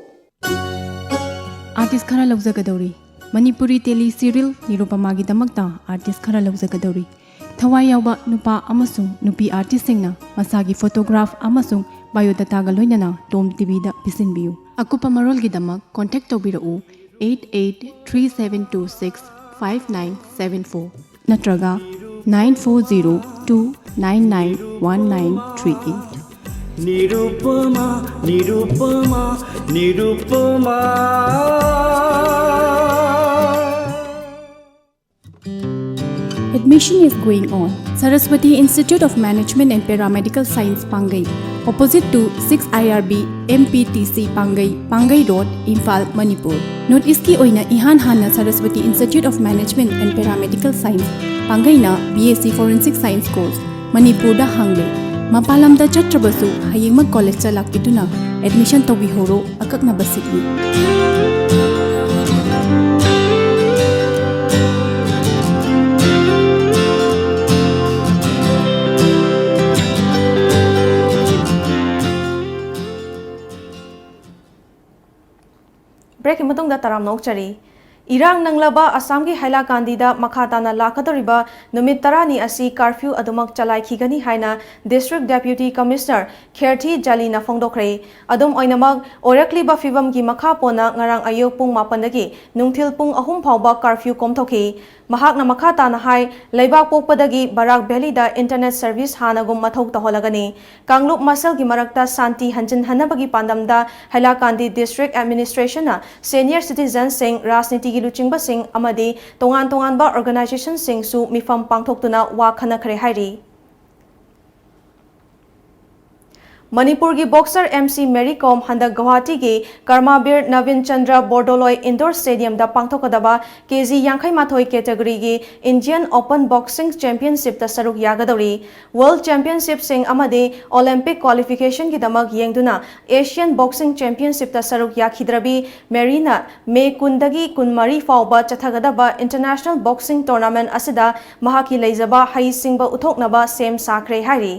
Artist ꯈꯔ ꯂꯧꯖꯒꯗꯧꯔꯤ꯫ ꯃꯅꯤꯄꯨꯔꯤ ꯇꯦꯂꯤ ꯁꯤꯔꯤꯌꯦꯜ ꯅꯤꯔꯨꯄꯃꯥꯒꯤꯗꯃꯛꯇ ꯑꯥꯔꯇꯤꯁ ꯈꯔ ꯂꯧꯖꯒꯗꯧꯔꯤ꯫ ꯊꯋꯥꯏ ꯌꯥꯎꯕ ꯅꯨꯄꯥ ꯑꯃꯁꯨꯡ ꯅꯨꯄꯤ ꯑꯥꯔꯇꯤꯁꯁꯤꯡꯅ ꯃꯁꯥꯒꯤ ꯐꯣꯇꯣꯒ꯭ꯔꯥꯐ ꯑꯃꯁꯨꯡ ꯕꯥꯏꯑꯣꯗꯥꯇꯥꯒ ꯂꯣꯏꯅꯅ ꯇꯣꯝ ꯇꯤꯚꯤꯗ ꯄꯤꯁꯤꯟꯕꯤꯌꯨ꯫ ꯑꯀꯨꯞꯄ ꯃꯔꯣꯜꯒꯤꯗꯃꯛ ꯀꯣꯟꯇꯦꯛ ꯇꯧꯕꯤꯔꯛꯎ eight eight three seven two six five nine seven four ꯅꯠꯇ꯭ꯔꯒ nine four zero two nine nine one nine three eight꯫ Nirupama, Nirupama, Nirupama. Admission is going on. Saraswati Institute of Management and Paramedical Science, Pangai, opposite to six I R B M P T C Pangai, Pangai Road, Imphal, Manipur. North East ꯀꯤ ꯑꯣꯏꯅ ꯏꯍꯥꯟ ꯍꯥꯟꯅ Saraswati Institute of Management and Paramedical Science, ꯄꯥꯡꯒꯩꯅ B S C Forensic Science course ꯃꯅꯤꯄꯨꯔꯗ ꯍꯥꯡꯂꯦ꯫ ꯃꯄꯥꯟ ꯂꯝꯗ ꯆꯠꯇ꯭ꯔꯕꯁꯨ ꯍꯌꯦꯡꯃꯛ ꯀꯣꯂꯦꯖꯇ ꯂꯥꯛꯄꯤꯗꯨꯅ admission ꯇꯧꯕꯤꯍꯧꯔꯣ꯫ ꯑꯀꯛꯅꯕ seat ꯅꯤ꯫ Break ꯀꯤ ꯃꯇꯨꯡꯗ ꯇꯔꯥꯝꯅ ꯑꯣꯛꯆꯔꯤ꯫ ꯏꯔꯥꯡ ꯅꯪꯂꯕ ꯑꯁꯥꯝꯒꯤ ꯍꯥꯏꯂꯥꯀꯥꯟꯗꯤꯗ ꯃꯈꯥ ꯇꯥꯅ ꯂꯥꯛꯀꯗꯧꯔꯤꯕ ꯅꯨꯃꯤꯠ ꯇꯔꯥꯅꯤ ꯑꯁꯤ curfew ꯑꯗꯨꯃꯛ ꯆꯂꯥꯏꯈꯤꯒꯅꯤ ꯍꯥꯏꯅ District Deputy Commissioner ꯈꯦꯔꯊꯤ ꯖꯂꯤꯅ ꯐꯣꯡꯗꯣꯛꯈ꯭ꯔꯦ꯫ ꯑꯗꯨꯝ ꯑꯣꯏꯅꯃꯛ, ꯑꯣꯏꯔꯛꯂꯤꯕ ꯐꯤꯕꯝꯒꯤ ꯃꯈꯥ ꯄꯣꯟꯅ ꯉꯔꯥꯡ ꯑꯌꯨꯛ ꯄꯨꯡ ꯃꯥꯄꯟꯗꯒꯤ ꯅꯨꯡꯊꯤꯜ ꯄꯨꯡ ꯑꯍꯨꯝ ꯐꯥꯎꯕ curfew ꯀꯣꯝꯊꯣꯛꯈꯤ꯫ ꯃꯍꯥꯛꯅ ꯃꯈꯥ ꯇꯥꯅ ꯍꯥꯏ, ꯂꯩꯕꯥꯛ ꯄꯣꯛꯄꯗꯒꯤ ꯕꯔꯥꯛ ꯚꯦꯂꯤꯗ internet service ꯍꯥꯟꯅꯒꯨꯝ ꯃꯊꯧ ꯇꯧꯍꯜꯂꯒꯅꯤ꯫ ꯀꯥꯡꯂꯨꯞ ꯃꯁꯦꯜꯒꯤ ꯃꯔꯛꯇ ꯁꯥꯟꯇꯤ ꯍꯟꯖꯤꯟꯍꯟꯅꯕꯒꯤ ꯄꯥꯟꯗꯝꯗ ꯍꯥꯏꯂꯥꯀꯥꯟꯗꯤ District Administration ꯅ senior citizen ꯁꯤꯡ, ꯔꯥꯖꯅꯤꯇꯤꯒꯤ ꯂꯨꯆꯤꯡꯕꯁꯤꯡ ꯑꯃꯗꯤ ꯇꯣꯉꯥꯟ ꯇꯣꯉꯥꯟꯕ organization ꯁꯤꯡꯁꯨ ꯃꯤꯐꯝ ꯄꯥꯡꯊꯣꯛꯇꯨꯅ ꯋꯥ ꯈꯟꯅꯈ꯭ꯔꯦ ꯍꯥꯏꯔꯤ꯫ ꯃꯅꯤꯄꯨꯔꯒꯤ boxer M C Mary Kom ꯍꯟꯗꯛ ꯒꯧꯍꯥꯇꯤꯒꯤ ꯀꯔꯃꯕꯤꯔ ꯅꯕꯤꯟ ꯆꯟꯗ꯭ꯔ ꯕꯣꯔꯗꯣꯂꯣꯏ indoor stadium ꯗ ꯄꯥꯡꯊꯣꯛꯀꯗꯕ K G ꯌꯥꯡꯈꯩ ꯃꯥꯊꯣꯏ category ꯒꯤ Indian Open Boxing Championship ꯇ ꯁꯔꯨꯛ ꯌꯥꯒꯗꯧꯔꯤ꯫ World Championship ꯁꯤꯡ ꯑꯃꯗꯤ Olympic qualification ꯒꯤꯗꯃꯛ ꯌꯦꯡꯗꯨꯅ Asian Boxing Championship ꯇ ꯁꯔꯨꯛ ꯌꯥꯈꯤꯗ꯭ꯔꯕꯤ ꯃꯦꯔꯤꯅ ꯃꯦ ꯀꯨꯟꯗꯒꯤ ꯀꯨꯟꯃꯔꯤ ꯐꯥꯎꯕ ꯆꯠꯊꯒꯗꯕ international boxing tournament ꯑꯁꯤꯗ ꯃꯍꯥꯛꯀꯤ ꯂꯩꯖꯕ ꯍꯩꯁꯤꯡꯕ ꯎꯠꯊꯣꯛꯅꯕ ꯁꯦꯝ ꯁꯥꯈ꯭ꯔꯦ ꯍꯥꯏꯔꯤ꯫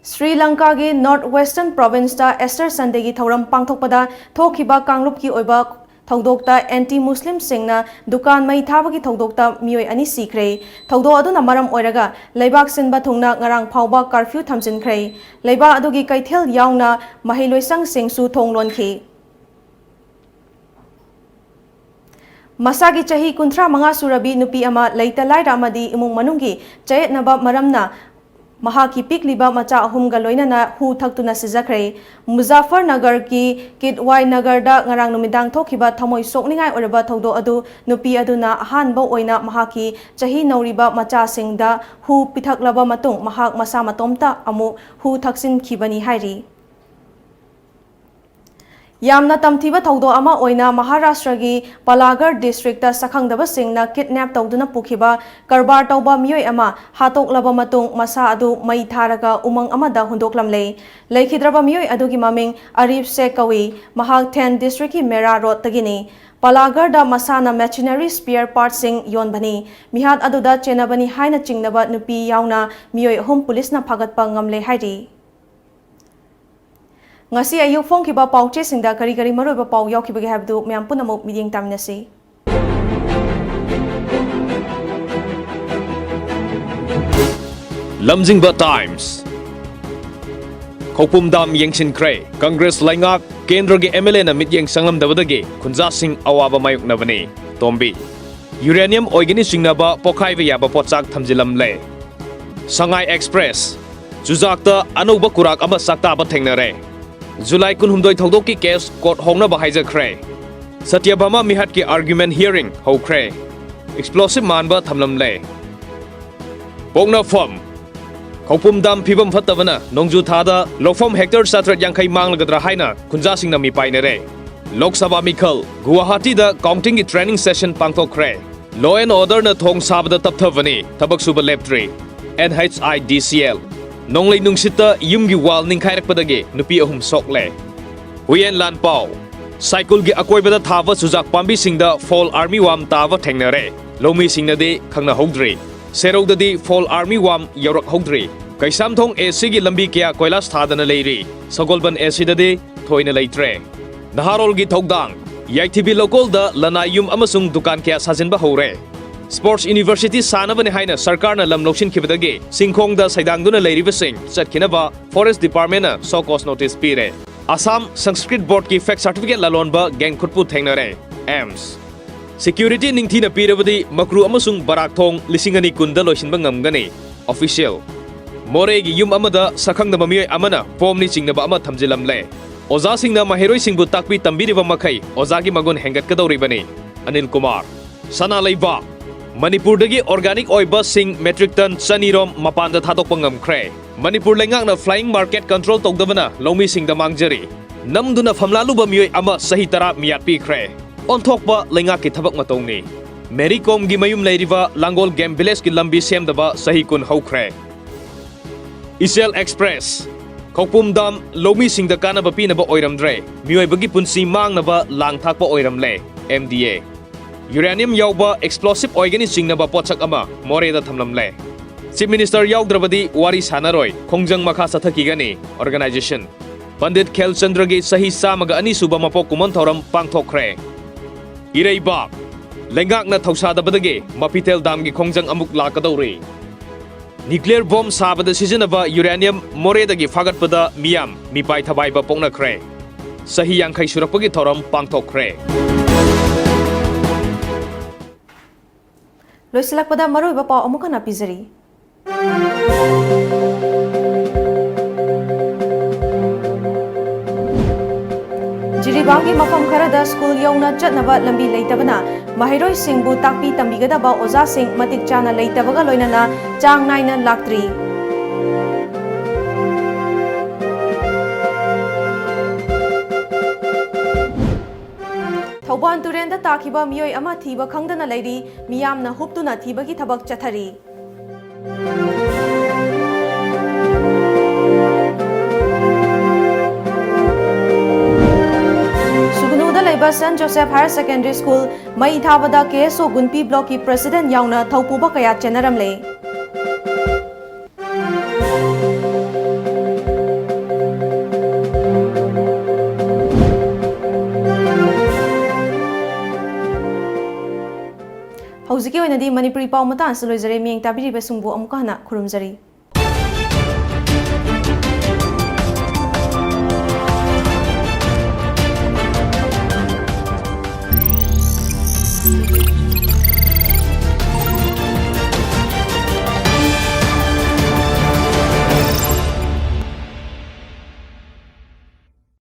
ꯁ꯭ꯔꯤ ꯂꯪꯀꯥꯒꯤ North Western Province ꯇ Easter Sunday ꯒꯤ ꯊꯧꯔꯝ ꯄꯥꯡꯊꯣꯛꯄꯗ ꯊꯣꯛꯈꯤꯕ ꯀꯥꯡꯂꯨꯞꯀꯤ ꯑꯣꯏꯕ ꯊꯧꯗꯣꯛꯇ anti Muslim ꯁꯤꯡꯅ ꯗꯨꯀꯥꯟ ꯃꯩ ꯊꯥꯕꯒꯤ ꯊꯧꯗꯣꯛꯇ ꯃꯤꯑꯣꯏ ꯑꯅꯤ ꯁꯤꯈ꯭ꯔꯦ꯫ ꯊꯧꯗꯣꯛ ꯑꯗꯨꯅ ꯃꯔꯝ ꯑꯣꯏꯔꯒ ꯂꯩꯕꯥꯛ ꯁꯤꯟꯕ ꯊꯨꯡꯅ ꯉꯔꯥꯡ ꯐꯥꯎꯕ curfew ꯊꯝꯖꯤꯟꯈ꯭ꯔꯦ꯫ ꯂꯩꯕꯥꯛ ꯑꯗꯨꯒꯤ ꯀꯩꯊꯦꯜ ꯌꯥꯎꯅ ꯃꯍꯩꯂꯣꯏꯁꯪꯁꯤꯡꯁꯨ ꯊꯣꯡ ꯂꯣꯟꯈꯤ꯫ ꯃꯁꯥꯒꯤ ꯆꯍꯤ ꯀꯨꯟꯊ꯭ꯔꯥ ꯃꯉꯥ ꯁꯨꯔꯕꯤ ꯅꯨꯄꯤ ꯑꯃ ꯂꯩꯇ ꯂꯥꯏꯔ ꯑꯃꯗꯤ ꯏꯃꯨꯡ ꯃꯅꯨꯡꯒꯤ ꯆꯌꯦꯠꯅꯕ ꯃꯔꯝꯅ ꯃꯍꯥꯛꯀꯤ ꯄꯤꯛꯂꯤꯕ ꯃꯆꯥ ꯑꯍꯨꯝꯒ ꯂꯣꯏꯅꯅ ꯍꯨ ꯊꯛꯇꯨꯅ ꯁꯤꯖꯈ꯭ꯔꯦ꯫ ꯃꯨꯖꯥꯐꯔꯅꯒꯔꯒꯤ ꯀꯤꯗꯋꯥꯏ ꯅꯒꯔꯗ ꯉꯔꯥꯡ ꯅꯨꯃꯤꯗꯥꯡ ꯊꯣꯛꯈꯤꯕ ꯊꯃꯣꯏ ꯁꯣꯛꯅꯤꯡꯉꯥꯏ ꯑꯣꯏꯔꯕ ꯊꯧꯗꯣꯛ ꯑꯗꯨ ꯅꯨꯄꯤ ꯑꯗꯨꯅ ꯑꯍꯥꯟꯕ ꯑꯣꯏꯅ ꯃꯍꯥꯛꯀꯤ ꯆꯍꯤ ꯅꯧꯔꯤꯕ ꯃꯆꯥꯁꯤꯡꯗ ꯍꯨ ꯄꯤꯊꯛꯂꯕ ꯃꯇꯨꯡ ꯃꯍꯥꯛ ꯃꯁꯥ ꯃꯇꯣꯝꯇ ꯑꯃꯨꯛ ꯍꯨ ꯊꯛꯆꯤꯟꯈꯤꯕꯅꯤ ꯍꯥꯏꯔꯤ꯫ ꯌꯥꯝꯅ ꯇꯝꯊꯤꯕ ꯊꯧꯗꯣꯛ ꯑꯃ ꯑꯣꯏꯅ ꯃꯍꯥꯔꯥꯁꯇ꯭ꯔꯒꯤ ꯄꯂꯥꯒꯔ ꯗꯤꯁꯇ꯭ꯔꯤꯛꯇ ꯁꯛꯈꯪꯗꯕꯁꯤꯡꯅ ꯀꯤꯗꯅꯦꯞ ꯇꯧꯗꯨꯅ ꯄꯨꯈꯤꯕ ꯀꯔꯕꯥꯔ ꯇꯧꯕ ꯃꯤꯑꯣꯏ ꯑꯃ ꯍꯥꯠꯇꯣꯛꯂꯕ ꯃꯇꯨꯡ ꯃꯁꯥ ꯑꯗꯨ ꯃꯩ ꯊꯥꯔꯒ ꯎꯃꯪ ꯑꯃꯗ ꯍꯨꯟꯗꯣꯛꯂꯝꯂꯦ꯫ ꯂꯩꯈꯤꯗ꯭ꯔꯕ ꯃꯤꯑꯣꯏ ꯑꯗꯨꯒꯤ ꯃꯃꯤꯡ ꯑꯔꯤꯐ ꯁꯦꯈ ꯀꯧꯏ꯫ ꯃꯍꯥꯛ ꯊꯦꯟ ꯗꯤꯁꯇ꯭ꯔꯤꯛꯀꯤ ꯃꯦꯔꯥ ꯔꯣꯗꯇꯒꯤꯅꯤ꯫ ꯄꯂꯥꯒꯔꯗ ꯃꯁꯥꯅ ꯃꯦꯆꯤꯅꯔꯤ ꯁ꯭ꯄꯤꯌꯔ ꯄꯥꯔꯠꯁꯤꯡ ꯌꯣꯟꯕꯅꯤ꯫ ꯃꯤꯍꯥꯠ ꯑꯗꯨꯗ ꯆꯦꯟꯅꯕꯅꯤ ꯍꯥꯏꯅ ꯆꯤꯡꯅꯕ ꯅꯨꯄꯤ ꯌꯥꯎꯅ ꯃꯤꯑꯣꯏ ꯑꯍꯨꯝ ꯄꯨꯂꯤꯁꯅ ꯐꯥꯒꯠꯄ ꯉꯝꯂꯦ ꯍꯥꯏꯔꯤ꯫ ꯉꯁꯤ ꯑꯌꯨꯛ ꯐꯣꯡꯈꯤꯕ ꯄꯥꯎꯆꯦꯁꯤꯡꯗ ꯀꯔꯤ ꯀꯔꯤ ꯃꯔꯨꯑꯣꯏꯕ ꯄꯥꯎ ꯌꯥꯎꯈꯤꯕꯒꯦ ꯍꯥꯏꯕꯗꯨ ꯃꯌꯥꯝ ꯄꯨꯝꯅꯃꯛ ꯃꯤꯠꯌꯦꯡ ꯇꯥꯃꯤꯟꯅꯁꯤ꯫ ꯂꯝꯖꯤꯡꯕ ꯇꯥꯏꯝꯁ꯫ ꯈꯧꯄꯨꯝ ꯗꯥꯝ ꯌꯦꯡꯁꯤꯟꯈ꯭ꯔꯦ꯫ ꯀꯪꯒ꯭ꯔꯦꯁ ꯂꯩꯉꯥꯛ, ꯀꯦꯟꯗ꯭ꯔꯒꯤ ꯑꯦꯝ ꯑꯦꯜ ꯑꯦꯅ ꯃꯤꯠꯌꯦꯡ ꯆꯪꯂꯝꯗꯕꯗꯒꯤ ꯈꯨꯟꯖꯥꯁꯤꯡ ꯑꯋꯥꯕ ꯃꯥꯌꯣꯛꯅꯕꯅꯤ꯫ ꯇꯣꯝꯕꯤ꯫ ꯌꯨꯔꯦꯅꯤꯌꯝ ꯑꯣꯏꯒꯅꯤ ꯆꯤꯡꯅꯕ ꯄꯣꯈꯥꯏꯕ ꯌꯥꯕ ꯄꯣꯠꯆꯥꯛ ꯊꯝꯖꯤꯜꯂꯝꯂꯦ꯫ ꯁꯉꯥꯏ ꯑꯦꯛꯁꯄ꯭ꯔꯦꯁ꯫ ꯆꯨꯖꯥꯛꯇ ꯑꯅꯧꯕ ꯀꯨꯔꯥꯛ ꯑꯃ ꯆꯥꯛꯇꯥꯕ ꯊꯦꯡꯅꯔꯦ꯫ ꯖꯨꯂꯥꯏ ꯀꯨꯟꯍꯨꯝꯗꯣꯏ ꯊꯧꯗꯣꯛꯀꯤ ꯀꯦꯁ ꯀꯣꯔꯠ ꯍꯣꯡꯅꯕ ꯍꯥꯏꯖꯈ꯭ꯔꯦ꯫ ꯁꯇ꯭ꯌꯚꯥꯃꯥ ꯃꯤꯍꯠꯀꯤ ꯑꯥꯔꯒ꯭ꯌꯨꯃꯦꯟ ꯍꯤꯌꯔꯤꯡ ꯍꯧꯈ꯭ꯔꯦ꯫ ꯑꯦꯛꯁꯄ꯭ꯂꯣꯁꯤꯚ ꯃꯥꯟꯕ ꯊꯝꯂꯝꯂꯦ꯫ ꯄꯣꯛꯅꯐꯝ꯫ ꯈꯧꯄꯨꯝ ꯗꯥꯝ ꯐꯤꯕꯝ ꯐꯠꯇꯕꯅ ꯅꯣꯡꯖꯨ ꯊꯥꯗ ꯂꯧꯐꯝ ꯍꯦꯛꯇꯔ ꯆꯥꯇ꯭ꯔꯦꯠ ꯌꯥꯡꯈꯩ ꯃꯥꯡꯂꯒꯗ꯭ꯔꯥ ꯍꯥꯏꯅ ꯈꯨꯟꯖꯥꯁꯤꯡꯅ ꯃꯤꯄꯥꯏꯅꯔꯦ꯫ ꯂꯣꯛ ꯁꯚꯥ ꯃꯤꯈꯜ꯫ ꯒꯨꯋꯥꯍꯥꯇꯤꯗ ꯀꯥꯎꯟꯇꯤꯡꯒꯤ ꯇ꯭ꯔꯦꯅꯤꯡ ꯁꯦꯁꯟ ꯄꯥꯡꯊꯣꯛꯈ꯭ꯔꯦ꯫ ꯂꯣ ꯑꯦꯟ ꯑꯣꯔꯗꯔꯅ ꯊꯣꯡ ꯁꯥꯕꯗ ꯇꯞꯊꯕꯅꯤ, ꯊꯕꯛ ꯁꯨꯕ ꯂꯦꯞꯇ꯭ꯔꯤ꯫ And H I D C L. ꯅꯣꯡꯂꯩ ꯅꯨꯡꯁꯤꯠꯇ ꯌꯨꯝꯒꯤ ꯋꯥꯜ ꯅꯤꯡꯈꯥꯏꯔꯛꯄꯗꯒꯤ ꯅꯨꯄꯤ ꯑꯍꯨꯝ ꯁꯣꯛꯂꯦ꯫ ꯍꯨꯏꯌꯦꯟ ꯂꯥꯟꯄꯥꯎ꯫ ꯁꯥꯏꯀꯨꯜꯒꯤ ꯑꯀꯣꯏꯕꯗ ꯊꯥꯕ ꯆꯨꯖꯥꯛ ꯄꯥꯝꯕꯤꯁꯤꯡꯗ ꯐꯣꯜ ꯑꯥꯔꯃꯤ ꯋꯥꯝ ꯇꯥꯕ ꯊꯦꯡꯅꯔꯦ꯫ ꯂꯧꯃꯤꯁꯤꯡꯅꯗꯤ ꯈꯪꯅꯍꯧꯗ꯭ꯔꯤ꯫ ꯁꯦꯔꯧꯗꯗꯤ ꯐꯣꯜ ꯑꯥꯔꯃꯤ ꯋꯥꯝ ꯌꯧꯔꯛꯍꯧꯗ꯭ꯔꯤ꯫ ꯀꯩꯁꯥꯝꯊꯣꯡ ꯑꯦ ꯁꯤꯒꯤ ꯂꯝꯕꯤ ꯀꯌꯥ ꯀꯣꯏꯂꯥꯁ ꯊꯥꯗꯅ ꯂꯩꯔꯤ꯫ ꯁꯒꯣꯜꯕꯟ ꯑꯦ ꯁꯤꯗꯗꯤ ꯊꯣꯏꯅ ꯂꯩꯇ꯭ꯔꯦ꯫ ꯅꯍꯥꯔꯣꯜꯒꯤ ꯊꯧꯗꯥꯡ꯫ ꯌꯥꯏꯊꯤꯕꯤ ꯂꯧꯀꯣꯜꯗ ꯂꯅꯥꯏ ꯌꯨꯝ ꯑꯃꯁꯨꯡ ꯗꯨꯀꯥꯟ ꯀꯌꯥ ꯁꯥꯖꯤꯟꯕ ꯍꯧꯔꯦ꯫ ꯁ꯭ꯄꯣꯔꯠꯁ ꯌꯨꯅꯤꯚꯔꯁꯤꯇꯤ ꯁꯥꯅꯕꯅꯤ ꯍꯥꯏꯅ ꯁꯔꯀꯥꯔꯅ ꯂꯝ ꯂꯧꯁꯤꯟꯈꯤꯕꯗꯒꯤ ꯆꯤꯡꯈꯣꯡꯗ ꯁꯩꯗꯥꯡꯗꯨꯅ ꯂꯩꯔꯤꯕꯁꯤꯡ ꯆꯠꯈꯤꯅꯕ ꯐꯣꯔꯦꯁ ꯗꯤꯄꯥꯔꯠꯃꯦꯟꯅ ꯁꯣ ꯀꯣꯁ ꯅꯣꯇꯤꯁ ꯄꯤꯔꯦ꯫ ꯑꯁꯥꯝ ꯁꯪꯁꯀ꯭ꯔꯤꯠ ꯕꯣꯔꯗꯀꯤ ꯐꯦꯛ ꯁꯥꯔꯇꯤꯐꯤꯀꯦꯠ ꯂꯂꯣꯟꯕ ꯒꯦꯡ ꯈꯨꯠꯄꯨ ꯊꯦꯡꯅꯔꯦ꯫ ꯑꯦꯝꯁ꯫ Security ꯅꯤꯡꯊꯤꯅ ꯄꯤꯔꯕꯗꯤ ꯃꯀ꯭ꯔꯨ ꯑꯃꯁꯨꯡ ꯕꯔꯥꯛ ꯊꯣꯡ ꯂꯤꯁꯤꯡ ꯑꯅꯤ ꯀꯨꯟꯗ ꯂꯣꯏꯁꯤꯟꯕ ꯉꯝꯒꯅꯤ꯫ Official꯫ ꯃꯣꯔꯦꯒꯤ ꯌꯨꯝ ꯑꯃꯗ ꯁꯛꯈꯪꯗꯕ ꯃꯤꯑꯣꯏ ꯑꯃꯅ ꯐꯣꯝꯅꯤ ꯆꯤꯡꯅꯕ ꯑꯃ ꯊꯝꯖꯤꯜꯂꯝꯂꯦ꯫ ꯑꯣꯖꯥꯁꯤꯡꯅ ꯃꯍꯩꯔꯣꯏꯁꯤꯡꯕꯨ ꯇꯥꯛꯄꯤ ꯇꯝꯕꯤꯔꯤꯕ ꯃꯈꯩ ꯑꯣꯖꯥꯒꯤ ꯃꯒꯨꯟ ꯍꯦꯟꯒꯠꯀꯗꯧꯔꯤꯕꯅꯤ꯫ ꯑꯅꯤꯜ ꯀꯨꯃꯥꯔ꯫ ꯁꯅꯥ ꯂꯩꯕꯥꯛ꯫ ꯃꯅꯤꯄꯨꯔꯗꯒꯤ organic ꯑꯣꯏꯕ ꯁꯤꯡ metric ton ꯆꯅꯤꯔꯣꯝ ꯃꯄꯥꯟꯗ ꯊꯥꯗꯣꯛꯄ ꯉꯝꯈ꯭ꯔꯦ꯫ ꯃꯅꯤꯄꯨꯔ ꯂꯩꯉꯥꯛꯅ flying market control ꯇꯧꯗꯕꯅ ꯂꯧꯃꯤꯁꯤꯡꯗ ꯃꯥꯡꯖꯔꯤ꯫ ꯅꯝꯗꯨꯅ ꯐꯝꯂꯥꯂꯨꯕ ꯃꯤꯑꯣꯏ ꯑꯃ ꯆꯍꯤ ꯇꯔꯥ ꯃꯤꯌꯥꯠ ꯄꯤꯈ꯭ꯔꯦ꯫ ꯑꯣꯟꯊꯣꯛꯄ ꯂꯩꯉꯥꯛꯀꯤ ꯊꯕꯛ ꯃꯇꯧꯅꯤ꯫ ꯃꯦꯔꯤ ꯀꯣꯝꯒꯤ ꯃꯌꯨꯝ ꯂꯩꯔꯤꯕ ꯂꯥꯡꯒꯣꯜ game village ꯀꯤ ꯂꯝꯕꯤ ꯁꯦꯝꯗꯕ ꯆꯍꯤ ꯀꯨꯟ ꯍꯧꯈ꯭ꯔꯦ꯫ ꯏꯆꯦꯜ Express꯫ ꯈꯧꯄꯨꯝ dam ꯂꯧꯃꯤꯁꯤꯡꯗ ꯀꯥꯟꯅꯕ ꯄꯤꯅꯕ ꯑꯣꯏꯔꯝꯗ꯭ꯔꯦ, ꯃꯤꯑꯣꯏꯕꯒꯤ ꯄꯨꯟꯁꯤ ꯃꯥꯡꯅꯕ ꯂꯥꯡ ꯊꯥꯛꯄ ꯑꯣꯏꯔꯝꯂꯦ꯫ M D A꯫ Uranium ꯌꯥꯎꯕ explosive ꯑꯣꯏꯒꯅꯤ ꯆꯤꯡꯅꯕ ꯄꯣꯠꯁꯛ ꯑꯃ ꯃꯣꯔꯦꯗ ꯊꯝꯂꯝꯂꯦ꯫ Chief Minister ꯌꯥꯎꯗ꯭ꯔꯕꯗꯤ ꯋꯥꯔꯤ ꯁꯥꯟꯅꯔꯣꯏ, ꯈꯣꯡꯖꯪ ꯃꯈꯥ ꯆꯠꯊꯈꯤꯒꯅꯤ꯫ Organization꯫ ꯄꯟꯗꯤꯠ ꯈꯦꯜꯆꯟꯗ꯭ꯔꯒꯤ ꯆꯍꯤ ꯆꯥꯝꯃꯒ ꯑꯅꯤ ꯁꯨꯕ ꯃꯄꯣꯛ ꯀꯨꯝꯑꯣꯟ ꯊꯧꯔꯝ ꯄꯥꯡꯊꯣꯛꯈ꯭ꯔꯦ꯫ ꯏꯔꯩꯕꯥꯛ꯫ ꯂꯩꯉꯥꯛꯅ ꯊꯧꯁꯥꯗꯕꯗꯒꯤ ꯃꯄꯤꯇꯦꯜ dam ꯒꯤ ꯈꯣꯡꯖꯪ ꯑꯃꯨꯛ ꯂꯥꯛꯀꯗꯧꯔꯤ꯫ Nuclear bomb ꯁꯥꯕꯗ ꯁꯤꯖꯤꯟꯅꯕ uranium ꯃꯣꯔꯦꯗꯒꯤ ꯐꯥꯒꯠꯄꯗ ꯃꯤꯌꯥꯝ ꯃꯤꯄꯥꯏ ꯊꯕꯥꯏꯕ ꯄꯣꯛꯅꯈ꯭ꯔꯦ꯫ ꯆꯍꯤ ꯌꯥꯡꯈꯩ ꯁꯨꯔꯛꯄꯒꯤ ꯊꯧꯔꯝ ꯄꯥꯡꯊꯣꯛꯈ꯭ꯔꯦ꯫ ꯂꯣꯏꯁꯤꯜꯂꯛꯄꯗ ꯃꯔꯨꯑꯣꯏꯕ ꯄꯥꯎ ꯑꯃꯨꯛ ꯍꯟꯅ ꯄꯤꯖꯔꯤ꯫ ꯖꯤꯔꯤꯕꯥꯝꯒꯤ ꯃꯐꯝ ꯈꯔꯗ ꯁ꯭ꯀꯨꯜ ꯌꯧꯅ ꯆꯠꯅꯕ ꯂꯝꯕꯤ ꯂꯩꯇꯕꯅ ꯃꯍꯩꯔꯣꯏꯁꯤꯡꯕꯨ ꯇꯥꯛꯄꯤ ꯇꯝꯕꯤꯒꯗꯕ ꯑꯣꯖꯥꯁꯤꯡ ꯃꯇꯤꯛ ꯆꯥꯅ ꯂꯩꯇꯕꯒ ꯂꯣꯏꯅꯅ ꯆꯥꯡ ꯅꯥꯏꯅ ꯂꯥꯛꯇ꯭ꯔꯤ꯫ ꯊꯧꯕꯥꯜ ꯇꯨꯔꯦꯟꯗ ꯇꯥꯈꯤꯕ ꯃꯤꯑꯣꯏ ꯑꯃ ꯊꯤꯕ ꯈꯪꯗꯅ ꯂꯩꯔꯤ꯫ ꯃꯤꯌꯥꯝꯅ ꯍꯨꯞꯇꯨꯅ ꯊꯤꯕꯒꯤ ꯊꯕꯛ ꯆꯠꯊꯔꯤ꯫ ꯁꯨꯒꯅꯨꯗ ꯂꯩꯕ Saint Joseph Higher Secondary School ꯃꯩ ꯊꯥꯕꯗ K S O ꯒꯨꯟꯄꯤ block ꯀꯤ president ꯌꯥꯎꯅ ꯊꯧꯄꯨꯕ ꯀꯌꯥ ꯆꯦꯟꯅꯔꯝꯂꯦ꯫ ꯍꯧꯖꯤꯛꯀꯤ ꯑꯣꯏꯅꯗꯤ ꯃꯅꯤꯄꯨꯔꯤ ꯄꯥꯎ ꯃꯇꯥꯡ ꯑꯁꯤ ꯂꯣꯏꯖꯔꯦ꯫ ꯃꯤꯠꯌꯦꯡ ꯇꯥꯕꯤꯔꯤꯕꯁꯤꯡꯕꯨ ꯑꯃꯨꯛꯀ ꯍꯟꯅ ꯈꯨꯔꯨꯝꯖꯔꯤ꯫